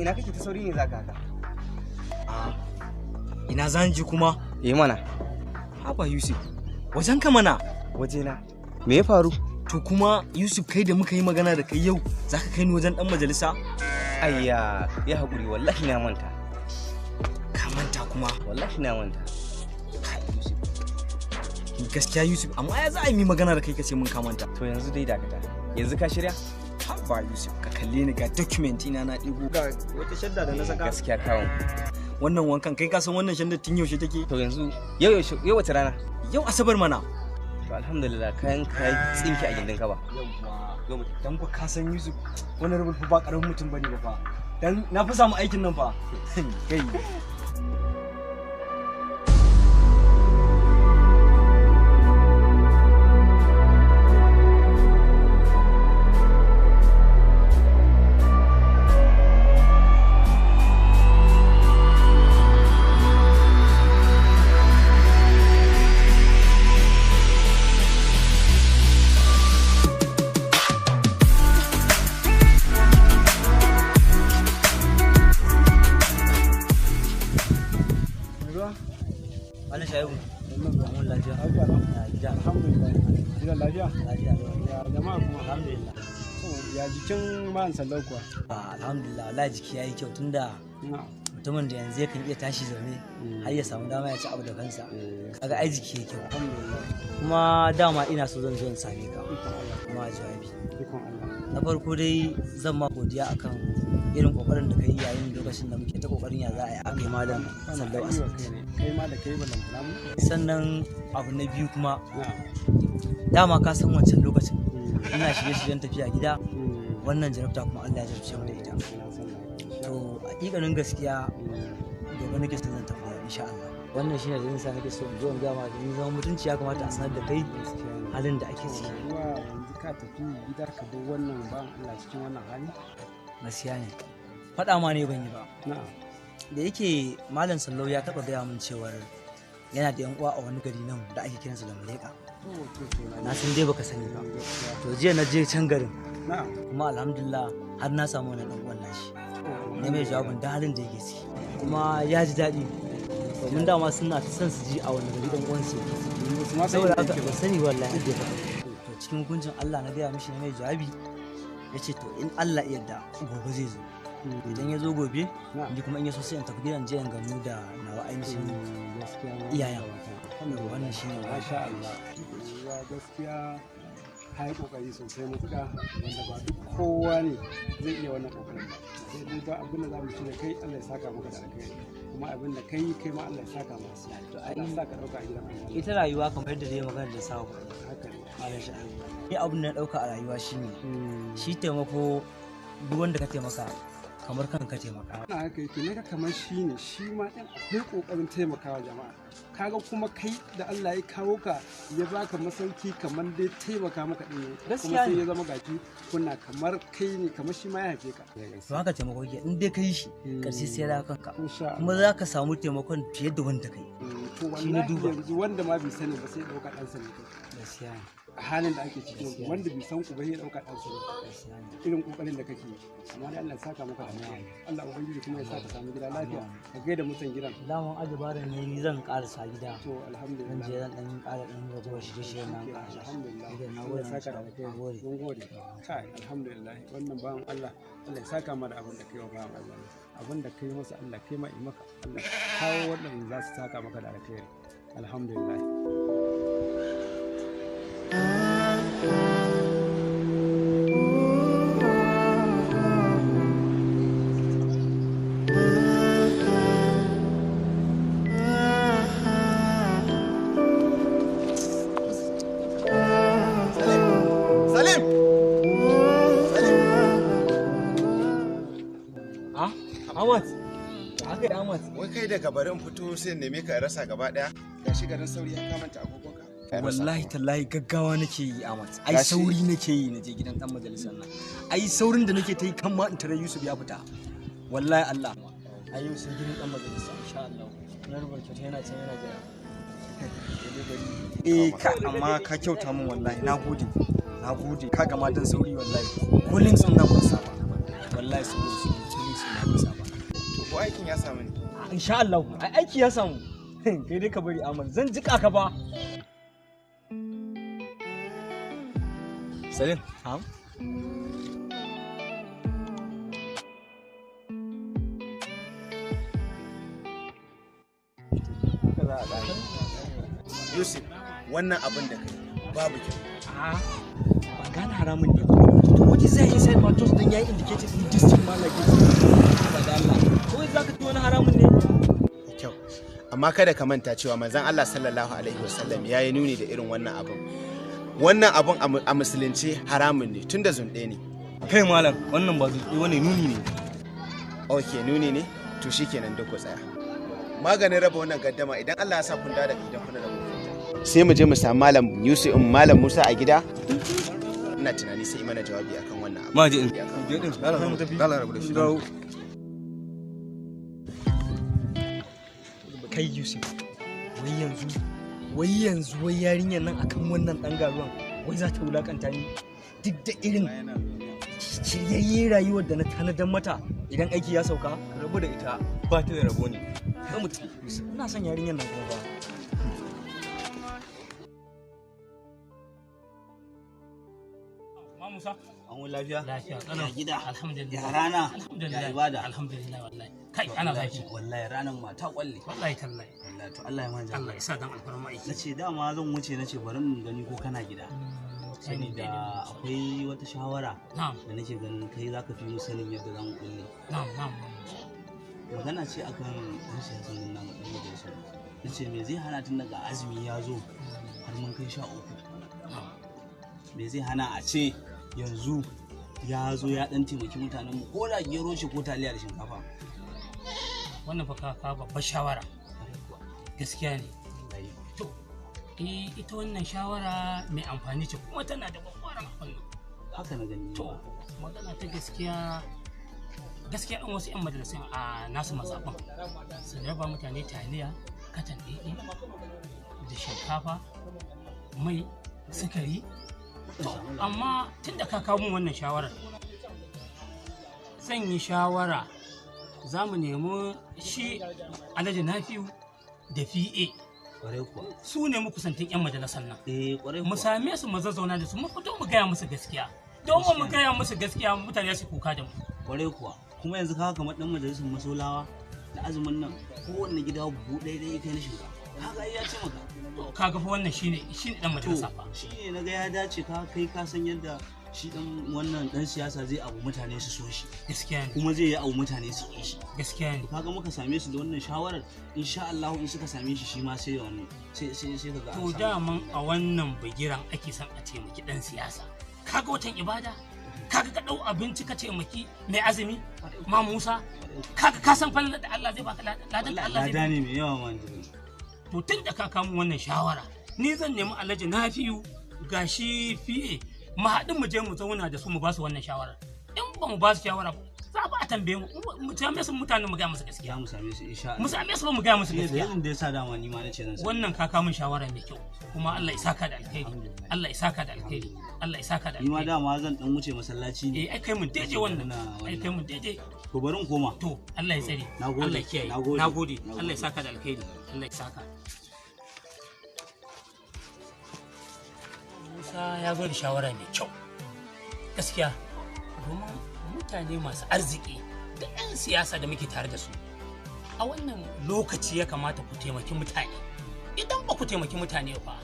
Ina kake ta sauri ne zaka haka? Ina zan ji kuma? Eh mana. Haba Yusuf, wajen ka mana. Wajena. Me ya faru? To kuma Yusuf, kai da muka yi magana da kai yau zaka kai ni wajen dan majalisa? Ayya, ya haƙuri, wallahi na manta. Ka manta kuma? Wallahi na manta. Kai Yusuf. Gaskiya Yusuf, amma ya za a yi magana da kai kace mun ka manta? To yanzu dai dakata. Yanzu ka shirya? Haba Yusuf, ka kalle ni, ga document ina na ɗigo, ga wata shadda da na saka. Gaskiya kawun. Wannan wankan, kai ka san wannan shaddar tun yaushe take? To yanzu yau yaushe, yau wace rana? Yau Asabar mana. To alhamdulillah, kayan kai tsinki a gindin ka ba. Yawwa. Dan ku ka san Yusuf, wannan rubul fa ba karamin mutum bane ba fa. Dan na fi samu aikin nan fa. Kai. Malam Shaibu, mun lafiya. Lafiya alhamdulillah. Gidan lafiya? Lafiya. Ya jama'a kuma? Alhamdulillah. To ya jikin ma'an sallau kuwa? Alhamdulillah, wallahi jiki yayi kyau tunda mutumin da yanzu yakan iya tashi zaune har ya samu dama ya ci abu da kansa. Kaga ai jiki yayi kyau. Alhamdulillah. Kuma dama ina so zan zo in same ka. Kuma jawabi. Ikon Allah. Na farko dai zan ma godiya akan irin kokarin da kai yayin lokacin da muke ta kokarin ya za a yi a kai malam sallau asibiti. Kai ma da kai balantana mu. Sannan abu na biyu kuma, dama ka san wancan lokacin ina shirye-shiryen tafiya gida, wannan jarabta kuma Allah ya jarabce mu da ita. To hakikanin gaskiya gobe nake son zan tafi gida insha Allah. Wannan shine dalilin sa nake so in zo in ga ma, domin zaman mutunci ya kamata a sanar da kai halin da ake ciki. Ruwa, yanzu ka tafi gida ka bar wannan bawan Allah cikin wannan hali? Gaskiya ne. Faɗa ma ne ban yi ba. Na'am. Da yake Malam Sallau ya taɓa gaya min cewar yana da 'yan uwa a wani gari nan da ake kiransa da Muleka. Na san dai baka sani ba. To jiya na je can garin. Na'am. Kuma alhamdulillah har na samu wani ɗan uwan nashi. Na mai jawabin da halin da yake ciki. Kuma ya ji daɗi. Domin dama suna ta son su ji a wani gari ɗan uwan su yake. Saboda haka ba sani wallahi da ya faɗa. To cikin hukuncin Allah na gaya mishi, na mai jawabi, ya ce to in Allah ya yarda gobe zai zo. Idan ya zo gobe, ni kuma in ya so sai in tafi gidan je in gamu da nawa ainihin iyayen. Wannan shi ne. Masha Allah. Ruwa, gaskiya ka yi kokari sosai matuƙa, wanda ba duk kowa ne zai iya wannan kokarin ba. Sai dai ba abin da za mu ci da kai, Allah ya saka maka da alkhairi. Kuma abin da kai, kai ma Allah ya saka maka. Allah ya saka ɗauka a gidan aljanna. Ita rayuwa kamar yadda dai magana da sawa. Haka ne. Malam Sha'ibu. Ni abin da na ɗauka a rayuwa shine shi taimako, duk wanda ka taimaka kamar kanka taimaka. Ana haka yake ne, kamar shi ne shi ma ɗin akwai ƙoƙarin taimakawa jama'a. Kaga kuma kai da Allah ya kawo ka ya baka masauki, kamar dai taimaka maka ɗin ne. Kuma Gaskiya sai ne. ya zama gashi kuna kamar kai ne, kamar shi ma ya haife ka. To haka taimako yake, in dai ka yi shi ƙarshe sai ya dawo kanka. Insha Allah. Kuma za ka samu taimakon fiye da wanda kai. To Shi na wallahi duba. yanzu wanda ma bai sani ba sai ya ɗauka ɗansa ne kai. Gaskiya ne. A halin da ake ciki yanzu, wanda bai san ku ba sai ya ɗauka ɗansa ne. Gaskiya ne. Irin ƙoƙarin da kake yi. Amma dai Allah ya saka maka da alheri. Allah ubangiji kuma ya sa ka samu gida lafiya. Ka gaida mutan gidan. Daman ajibaran ne, ni zan ƙarasa gida. To alhamdulillah. Zan je zan ɗan ƙara ɗan ragowar shirye-shiryen na ƙarasa. Alhamdulillah. Na Allah gode. ya saka da alheri. Na gode. Mun gode. Kai, alhamdulillah. Wannan bawan Allah, Allah ya saka mana abin da kai wa bawan Allah. Abin da kai masa, Allah kai ma yi maka. Allah kawo waɗanda za su saka maka da alheri. Alhamdulillah. Salim! Salim! Ah, Ahmad. Haka yi Ahmad. Wai kai daga bari in fito sai in neme ka in rasa gaba daya. Gashi garin sauri ya kamanta agogonka. Wallahi tallahi gaggawa nake yi Ahmad. Ai Gashi- sauri nake yi na je gidan dan majalisar nan. Ai saurin da nake ta yi kan ma in tare Yusuf ya fita. Wallahi Allah. Ai yau sai gidan dan majalisa insha Allah. Na rubuta kyauta yana can yana jira. Eh ka, amma ka kyauta min wallahi, nagode. Nagode. Ka gama dan sauri wallahi. Ko links din nan ban sa ba. Wallahi saboda su links din nan ban sa ba. Ko aikin ya samu ne? Insha Allah, ai aiki ya samu. Kai dai ka bari Ahmad, zan jika ka ba. Salim. Ha? Yusuf, wannan abin da kai babu kyau. A ba gane haramun ne ba. To what is there inside my toast dan yayi indicated in this thing ma like this. Ba da Allah. Ko zaka ci wani haramun ne? Kyau. Amma kada ka manta cewa manzon Allah sallallahu alaihi wasallam ya yi nuni da irin wannan abin. Wannan abin a musulunci haramun ne tunda zunɗe ne. Kai malam, wannan ba zuƙi wani nuni ne. Ok, nuni ne? To shikenan duk ku tsaya. Maganin raba wannan gaddama idan Allah ya sa kun dawo daga gidan kuna da hukunta. Sai mu je mu samu Malam Yusuf in Malam Musa a gida. Ina tunani sai mana jawabi akan wannan abu. Ma je in. Akan Je din. Lala rabu da shi. Kai Yusuf, wai yanzu, wai yanzu wai yarinyar nan akan wannan dan garuwan wai za ta wulakanta ni duk da irin shiryayye rayuwar da na tanadar mata idan aiki ya sauka. Ka rabu da ita ba ta da rabo ne. Za mu tafi. Yusuf, ina son yarinyar nan kuma ba. Ma Musa. An wuni lafiya? Lafiya kalau. Ya gida? Alhamdulillah. Ya rana? Alhamdulillah. Ya ibada? Alhamdulillah wallahi. Kai ana zafi. Wallahi ranar ma ta kwalle. Wallahi tallahi. Wallahi to Allah ya manja. Allah ya sa dan alfarma aiki. Nace dama zan wuce nace bari in gani ko kana gida. Saboda akwai wata shawara Na'am. da nake ganin kai zaka fi mu sanin yadda zamu kulle. Na'am na'am. Magana ce akan ɗan siyasan nan namu ɗan majalisar. Nace me zai hana tun daga azumi ya zo har mun kai 13. Me zai hana a ce yanzu ya zo ya ɗan taimaki mutanenmu ko da gero ce ko taliya da shinkafa. Wannan fa ka babbar shawara. Gaskiya ne. To eh ita wannan shawara mai amfani ce kuma tana da babbar amfani. Haka na gani. To magana ta gaskiya gaskiya ɗan wasu 'yan majalisun a nasu mazaɓan su raba mutane taliya katan ɗaiɗai da shinkafa mai sukari. To amma tun da ka kawo min wannan shawarar zan yi shawara za mu nemi shi Alhaji Nafi'u da PA Kwarai kuwa. su ne makusantan 'yan majalisar nan. Eh kwarai Mu kuwa. same su mu zazzauna da su mu fito mu gaya musu gaskiya. Domin mu gaya musu gaskiya mutane su kuka da mu. Kwarai kuwa. Kuma yanzu kaga kamar dan majalisar masolawa da azumin nan kowanne gida buhu ɗaya ɗaya kai na shinkafa. Kaga ai ya ce maka. To kaga fa wannan shine shine dan To majalisa fa. shi ne na ga ya dace ka kai ka san yadda shi dan wannan dan siyasa zai abu mutane su so shi Gaskiya ne. kuma zai yi abu mutane su ƙi shi. Gaskiya ne. To kaga muka same su da wannan shawarar insha Allah in suka same shi shi ma sai wannan sai sai sai kaga an To samu. daman a wannan bigiran ake son a taimaki dan siyasa. Kaga watan ibada? Kaga ka dau abinci ka taimaki mai azumi? Ma Musa? Kaga ka san fallar da Allah zai baka ladan da Allah zai Lada baka. ne mai yawa man jibi. To tun da ka kamo wannan shawara, ni zan nemi Alhaji Nafi'u gashi PA mu haɗu mu je mu zauna da su mu ba su wannan shawara. In ba mu ba su shawara ba, za ba a tambaye mu, mu same su mutanen mu gaya musu gaskiya. Za mu same su insha Allah. Mu same su ba mu gaya musu Shi ne gaskiya. dalilin da yasa dama ni ma nace zan same. Wannan ka kawo min shawara mai kyau kuma Allah ya saka da alkhairi. Allah ya saka da alkhairi. Allah ya saka da Ni ma alkhairi. dama zan dan wuce masallaci ne. Eh ai kai mun daidai wannan. Na Ai kai mun daidai. To bari in koma. To Allah ya tsare. Nagode, Allah ya kiyaye. nagode, Nagode. nagode. Allah ya saka da alkhairi. Allah ya saka. Musa ya zo da shawara mai kyau. Gaskiya domin mutane masu arziki da 'yan siyasa da muke tare da su a wannan lokaci ya kamata ku taimaki mutane. Idan ba ku taimaki mutane ba,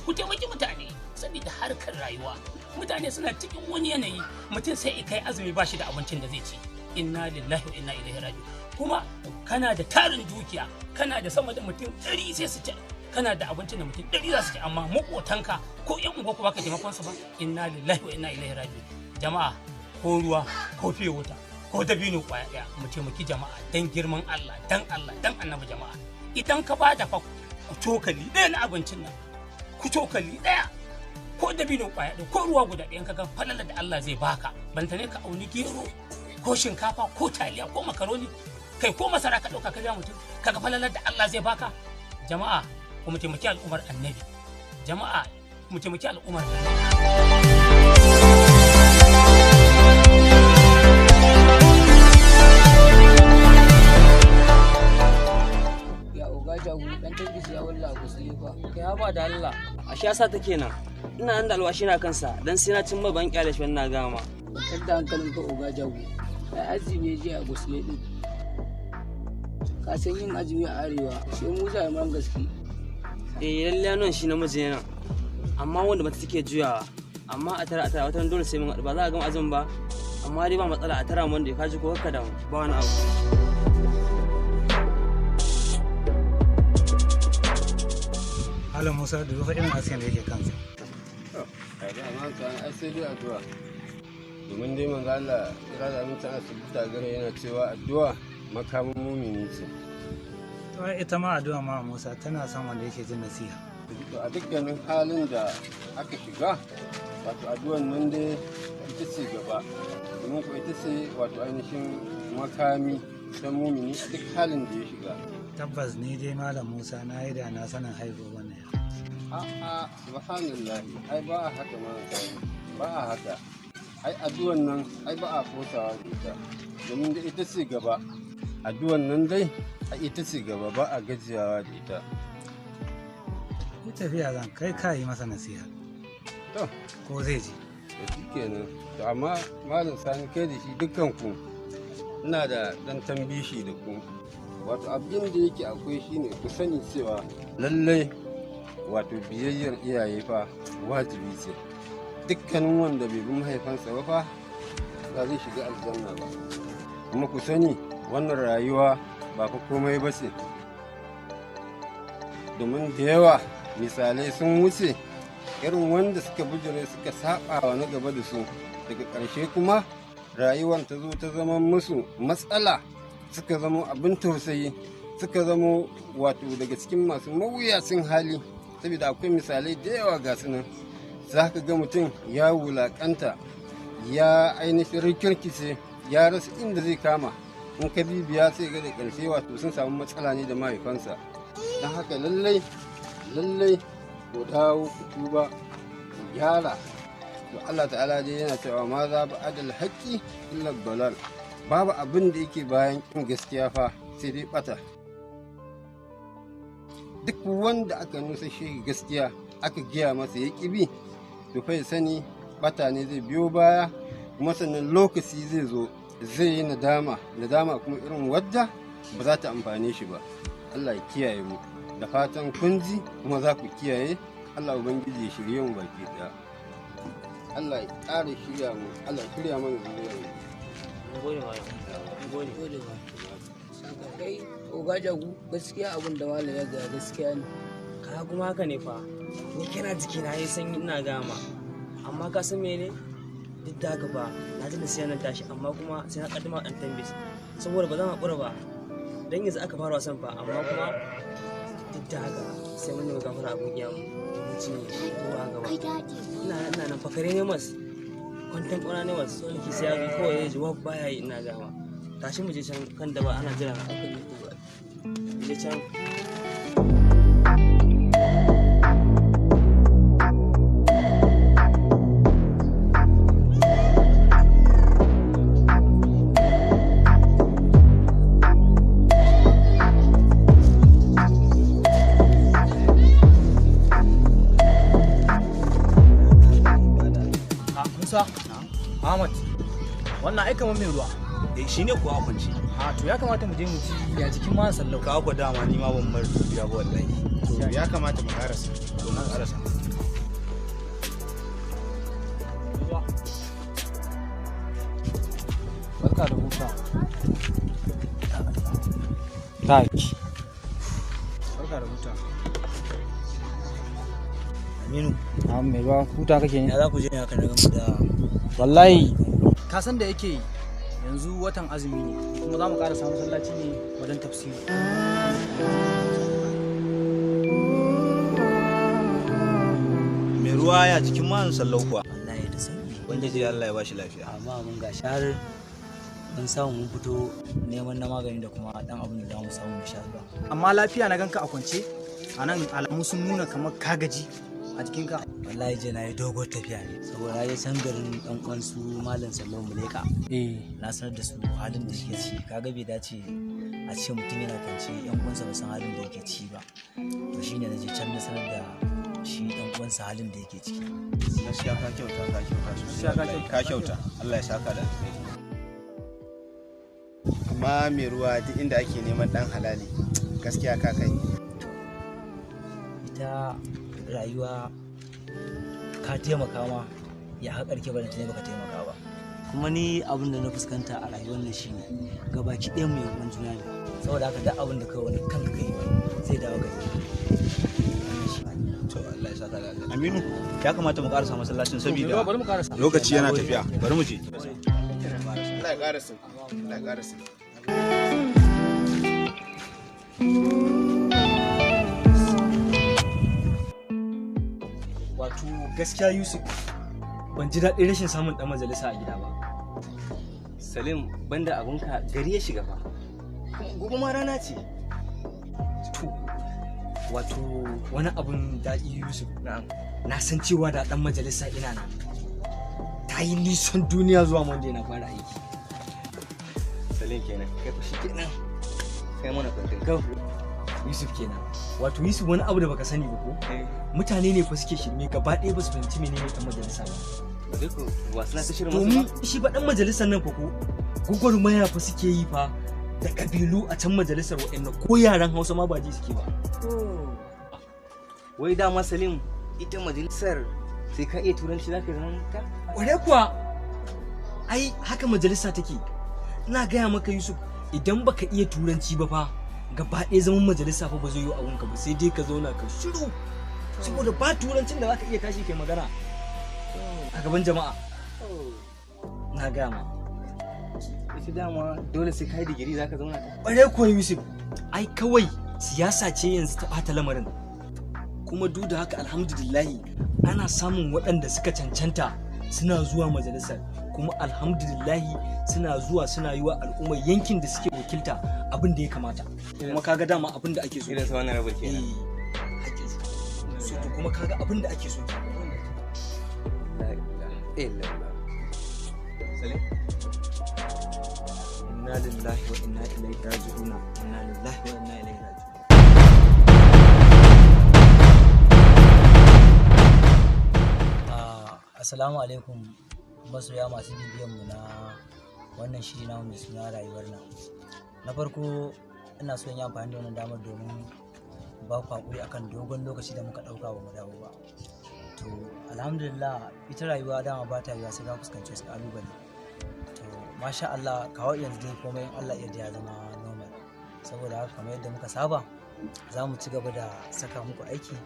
ku taimaki mutane saboda harkar rayuwa. Mutane suna cikin wani yanayi mutum sai kai azumi ba shi da abincin da zai ci. Inna lillahi wa inna ilaihi raji'un. Kuma kana da tarin dukiya, kana da sama da mutum 100 sai su ci kana da abincin da mutum 100 za su ci amma maƙotanka ko ƴan uwanku baka taimakon su ba. Inna lillahi wa inna ilaihi raji'un. Jama'a ko ruwa ko fiye wuta ko dabino kwaya ɗaya mu taimaki jama'a dan girman Allah dan Allah dan annabi jama'a. Idan ka ba da fa cokali ɗaya na abincin nan ku cokali ɗaya ko dabino kwaya ɗaya ko ruwa guda ɗaya in ka ga falalar da Allah zai baka banta ne ka auni gero ko shinkafa ko taliya ko makaroni kai ko masara ka ɗauka ka biya mutum ka ga falalar da Allah zai baka. Jama'a ku mu taimaki al'ummar annabi. Jama'a mu taimaki al'ummar annabi. A shi yasa take nan. Ina nan da alwashi na kansa dan sai na cin mai ban kyale shi wannan gama. Kwantar da hankalin ka oga jago. Ai azumi jiya a gusle din. Ka san yin azumi a arewa sai mu jaruman gaske. Eh lalle nan shi namiji ne nan. Amma wanda mata take juyawa. Amma a tara wata dole sai mun haɗu ba za a gama azumin ba. Amma dai ba matsala a tara mun da ka ji ko kakka damu ba wani abu. Malam Musa da rufe irin hasken da yake kansa. Ai sai dai addu'a. Domin dai manzo Allah kira da amincin asibiti a gare yana cewa addu'a makamin mumini ce. To ai ita ma addu'a ma Musa tana son wanda yake jin nasiha. To a dukkanin halin da aka shiga wato addu'an nan dai ita ce gaba. Domin ko ita ce wato ainihin makami ta mumini a duk halin da ya shiga. Tabbas ni dai Malam Musa na yi da na sanin haihuwar wannan yaro. A'a subhanallahi ai ba a haka ma ba a haka. Ai addu'an nan ai ba a kosawa da ita domin da ita ce gaba. Addu'an nan dai ai ita ce gaba ba a gajiyawa da ita. Ni tafiya zan kai ka yi masa nasiha. To ko zai ji. To shikenan. To amma Malam Sani kai da shi dukkan ku ina da dan tambishi da ku. Wato abin da yake akwai shine ku sani cewa lallai wato biyayyar iyaye fa wajibi ce. Dukkanin wanda bai bi mahaifansa ba fa ba zai shiga aljanna ba. Kuma ku sani wannan rayuwa ba fa komai ba ce. Domin da yawa misalai sun wuce irin wanda suka bijire suka saba wa na gaba da su daga ƙarshe kuma rayuwar ta zo ta zama musu matsala suka zama abin tausayi suka zama wato daga cikin masu mawuyacin hali saboda akwai misalai da yawa ga su nan za ka ga mutum ya wulaƙanta ya ainihin rikirkice ya rasa inda zai kama in ka bibiya sai ga da ƙarshe wato sun samu matsala ne da mahaifansa don haka lallai lallai ku dawo ku tuba ku gyara to Allah ta'ala dai yana cewa ma za ba adal haqqi illa dalal babu abin da yake bayan kin gaskiya fa sai dai bata duk wanda aka nusa shi gaskiya aka giya masa ya ƙi bi to fa ya sani bata ne zai biyo baya kuma sannan lokaci zai zo zai yi nadama nadama kuma irin wadda ba za ta amfane shi ba Allah ya kiyaye mu da fatan kun ji kuma za ku kiyaye Allah ubangiji ya shirye mu baki daya Allah ya ƙara shirya mu Allah ya shirya mana zuriyar mu. Gode malam. Gode. Kai oga jagu gaskiya abin da malam ya gaya gaskiya ne. Ka kuma haka ne fa. Ni kana jiki na yi sanyi ina gama. Amma ka san mene? Duk da haka fa na ji nasiha nan tashi amma kuma sai na kaddama an tambis. Saboda ba zan haƙura ba. Dan yanzu aka fara wasan fa amma kuma duk da haka sai mun nemi gafara a gun iyamu. Mun ci ko ba haka ba. Ina ina nan fakare ne mas. Kwantan ƙwana ne mas. So nake sai ya zo kawai zai ji wab baya yi ina gama. Tashi mu je can kan daba ana jira na. Mu je can. Musa, Ahmad, wannan ai kamar mai ruwa. Eh shine kuwa a kwance. A to ya kamata mu je mu ci ya jikin ma sallau. Ka ku dama ni ma ban mar dubiya ba wallahi. To ya kamata mu karasa. To mu karasa. Barka da huta. Taki. Barka da huta. Aminu. A mai ruwa huta kake ne? Ya za ku je ne haka na gamu da Wallahi ka san da yake yanzu watan azumi ne kuma za mu ƙara samun masallaci ne wajen tafsiri. Mai ruwa ya jikin man sallau kuwa. Wallahi da sauki. Ubangiji Allah ya bashi lafiya. Amma mun ga har mun samu mun fito neman na magani da kuma dan abin da za mu samu mu sha ruwa. Amma lafiya na ganka a kwance a nan alamu sun nuna kamar ka gaji a jikinka. Wallahi je na yi dogon tafiya ne saboda na je can garin dan uwan su Malam Sallau Muleka. Eh. Na sanar da su halin da suke ciki kaga bai dace a ce mutum yana kwance yan uwansa ba san halin da yake ciki ba. To shine na je can na sanar da shi dan uwansa halin da yake ciki. Gaskiya ka kyauta, ka kyauta sosai, ka kyauta. Allah ya saka da alheri. Amma mai ruwa, duk inda ake neman dan halali, gaskiya ka kai. Ita rayuwa, ka taimaka ma ya haƙarke ba da ne baka taimaka ba. Kuma ni abin da na fuskanta a rayuwar nan shine gabaki ɗayan mu yan juna ne, saboda haka duk abin da kai wani kanka kai zai dawo gare ka. To, Allah ya saka da alheri. Aminu, ya kamata mu karasa masallacin saboda Bari mu karasa. lokaci yana tafiya. Bari mu je. Allah ya ƙara sauki, Allah ya ƙara sauki. Wato gaskiya Yusuf, ban ji daɗin rashin samun ɗan majalisa a gida ba. Salim, banda abunka, gari ya shiga fa. Gobe ma rana ce. To, wato wani abun daɗi Yusuf, na san cewa da ɗan majalisa ina nan ta yi nisan duniya zuwa Monday na fara aiki. Salim kenan, kai fa shi kenan. Kai mana kwantin kau. Yusuf kenan. Wato Yusuf, wani abu da baka sani ba ko, mutane ne fa suke shirme gaba ɗaya, ba su fahimci menene ɗan majalisa ba. Duk wasu na ta shirin masu. Domin shi ba ɗan majalisar nan fa ko, gwagwarmaya fa suke yi fa da ƙabilu a can majalisar, waɗanda ko yaran Hausa ma ba ji suke ba. Wai dama Salim, ita majalisar sai ka iya turanci za ka zama ta? Ƙware kuwa, ai haka majalisa take. Ina gaya maka Yusuf, idan baka iya turanci ba fa, gaba ɗaya zaman majalisa fa ba zai yi a gunka ba, sai dai ka zauna ka shiru. Saboda ba turancin da zaka iya tashi kai magana a gaban jama'a. Na gaya ma. Ita dama dole sai ka yi digiri za ka zauna ta? Ƙware kuwa Yusuf, ai kawai siyasa ce yanzu ta ɓata lamarin. Kuma duk da haka, alhamdulillahi, ana samun waɗanda suka cancanta suna zuwa majalisar, kuma alhamdulillahi suna zuwa suna yi wa al'ummar yankin da suke wakilta abin da ya kamata. Kuma kaga dama abin da ake so. Irin su wannan rabin kenan. Eh, hakkin su. So to kuma kaga abin da ake so kenan. La ilaha illallah. Salim? Inna lillahi wa inna ilaihi raji'una. Inna lillahi wa inna ilaihi raji'un. Assalamu alaikum masoya masu bibiyan mu na wannan shiri namu mai suna Rayuwar Nan. Na farko ina so in yi amfani da wannan damar domin ba ku haƙuri akan dogon lokaci da muka ɗauka ba mu dawo ba. To, alhamdulillah, ita rayuwa dama ba ta yiwuwa sai ka fuskanci wasu ƙalubale. To, masha Allah, kawo yanzu dai komai in Allah ya yarda ya zama normal. Saboda haka, kamar yadda muka saba, za mu ci gaba da saka muku aiki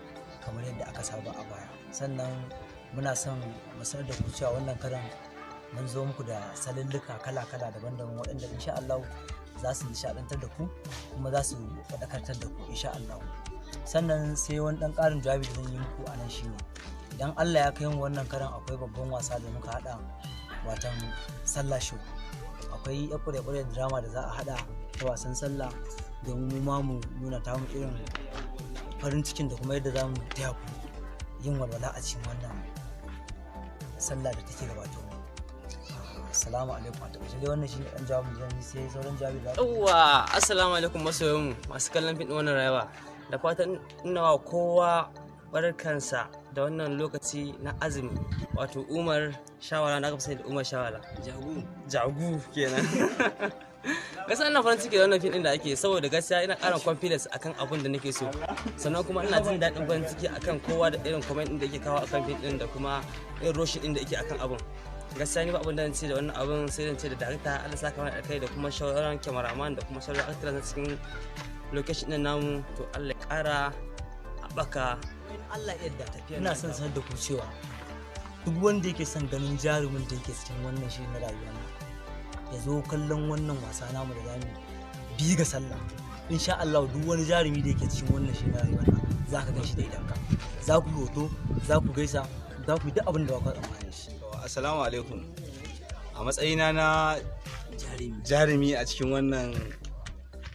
kamar yadda aka saba a baya. Sannan muna son mu sanar da ku cewa wannan karan mun zo muku da salulluka kala-kala daban-daban waɗanda insha Allah za su nishaɗantar da ku kuma za su faɗakartar da ku insha Allah. Sannan sai wani ɗan ƙarin jawabi da zan yi muku a nan shine, idan Allah ya kai mu wannan karan, akwai babban wasa da muka haɗa, watan sallah show. Akwai ya ƙure-ƙure drama da za a haɗa ta wasan sallah domin mu ma mu nuna ta mu irin farin cikin da kuma yadda za mu taya ku yin walwala a cikin wannan sallah da take gabato. Assalamu alaikum. A takaice dai wannan shine dan jawabin da zan yi, sai sauran jawabi da Yawwa, assalamu alaikum masoyanmu masu kallon fim ɗin wannan rayuwa. Da fatan ina wa kowa barkansa da wannan lokaci na azumi. Wato Umar Shawara na aka fi sani da Umar Shawara. Jagu. Jagu kenan. Gaskiya ina farin ciki da wannan fim ɗin da ake, saboda gaskiya ina ƙara confidence akan abin da nake so. Sannan kuma ina jin daɗin farin ciki akan kowa da irin comment ɗin da yake kawo akan fim ɗin da kuma irin roshin ɗin da yake akan abin. Gaskiya ni ba abin da zan ce da wannan abin sai zan ce da darakta Allah saka mana alkai, da kuma shawaran cameraman, da kuma sauran actors na cikin location din namu. To, Allah ya ƙara haɓaka. In Allah ya yarda, ina son sanar da ku cewa duk wanda yake son ganin jarumin da yake cikin wannan shiri na rayuwar nan, ya zo kallon wannan wasa namu da zamu bi ga sallah. Insha Allah duk wani jarumi da yake cikin wannan shiri na rayuwar nan za ka gan shi da idanka, za ku yi hoto, za ku gaisa, za ku yi duk abin da ba ku tsammani shi. Assalamu alaikum. A matsayina na jarumi a cikin wannan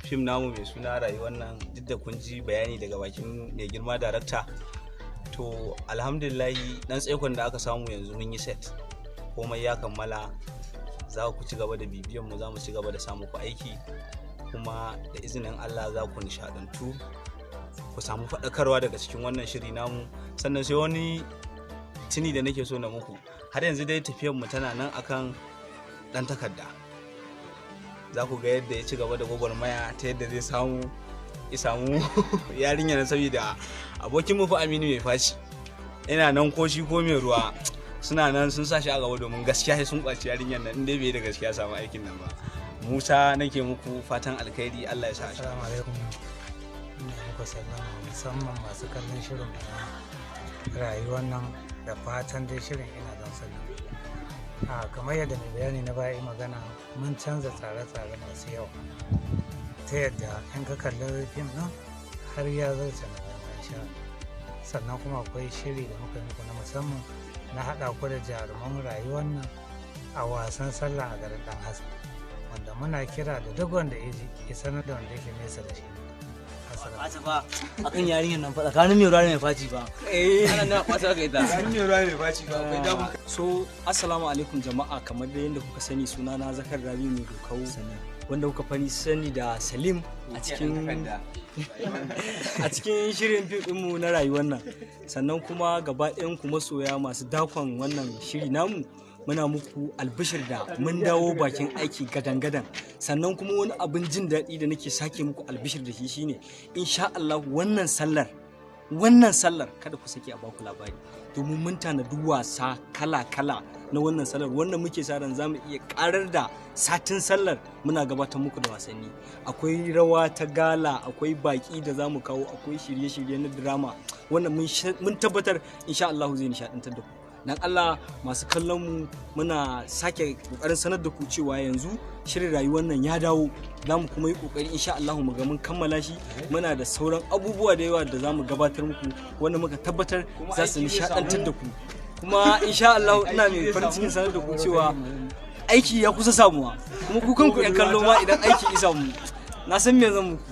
fim namu mai suna Rayuwar Nan, duk da kun ji bayani daga bakin mai girma darakta, to alhamdulillahi, dan tsaikon da aka samu, yanzu mun yi set, komai ya kammala. Za ku ci gaba da bibiyan mu, za mu ci gaba da samu ku aiki, kuma da izinin Allah za ku nishadantu. Ku samu faɗakarwa daga cikin wannan shiri namu. Sannan sai wani tuni da nake so na muku, har yanzu dai tafiyar mu tana nan akan ɗan takarda. Za ku ga yadda ya ci gaba da gwagwarmaya ta yadda zai samu ya samu yarinya na, saboda abokin mu fa Aminu mai faci yana nan, ko shi ko mai ruwa suna nan sun sa shi a gaba, domin gaskiya sai sun kwaci yarinyar nan in dai bai da gaskiya samu aikin nan ba. Musa, nake muku fatan alkhairi, Allah ya sa a sha. Assalamu alaikum. Ina muku sallama, musamman masu kallon shirin na rayuwar nan, da fatan dai shirin ina don sani. A kamar yadda mai bayani na baya yi magana, mun canza tsare-tsare masu yawa ta yadda in ka kalli fim ɗin har ya zarce na bayan sha. Sannan kuma akwai shiri da muka yi muku na musamman na haɗa ku da jaruman rayuwar nan a wasan sallah a garin Ɗan Hassan, wanda muna kira da duk wanda ya ji ya sanar da wanda yake nesa da shi. Ɓata fa akan yarinyar nan fa, tsakanin mai ruwa da mai faci fa. Eh, ana nan ɓata ka ita. Tsakanin mai ruwa da mai faci fa akwai damun. So assalamu alaikum jama'a, kamar da yadda kuka sani, suna na Zakar Rabi mai dokau, wanda kuka fani sani da Salim a cikin shirin fim ɗinmu na rayuwar nan. Sannan kuma gaba ɗayan ku masoya masu dakon wannan shiri namu, muna muku albishir da mun dawo bakin aiki gadan-gadan. Sannan kuma wani abin jin daɗi da nake sake muku albishir da shi shine, insha Allah wannan sallar kada ku sake a baku labari, domin mun tanadi wasa kala-kala na wannan sallar, wannan muke sa ran zamu iya karar da satin sallar muna gabatar muku da wasanni. Akwai rawa ta gala, akwai baki da zamu kawo, akwai shirye-shirye na drama wannan mun tabbatar insha Allah zai nishadantar da ku. Dan Allah masu kallon mu, muna sake kokarin sanar da ku cewa yanzu shirin rayuwar nan ya dawo. Za mu kuma yi kokari insha Allah mu ga mun kammala shi. Muna da sauran abubuwa da yawa da za mu gabatar muku wanda muka tabbatar za su nishadantar da ku. Kuma insha Allah ina mai farin cikin sanar da ku cewa aiki ya kusa samuwa, kuma ku kanku yan kallo ma idan aiki ya samu na san me zan muku.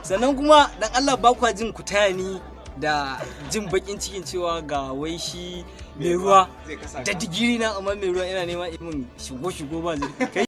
Sannan kuma dan Allah ba kwa jin ku taya ni da jin bakin cikin cewa ga wai shi mai ruwa da digiri na, amma mai ruwa ina nema imin shigo shigo ba zai kai.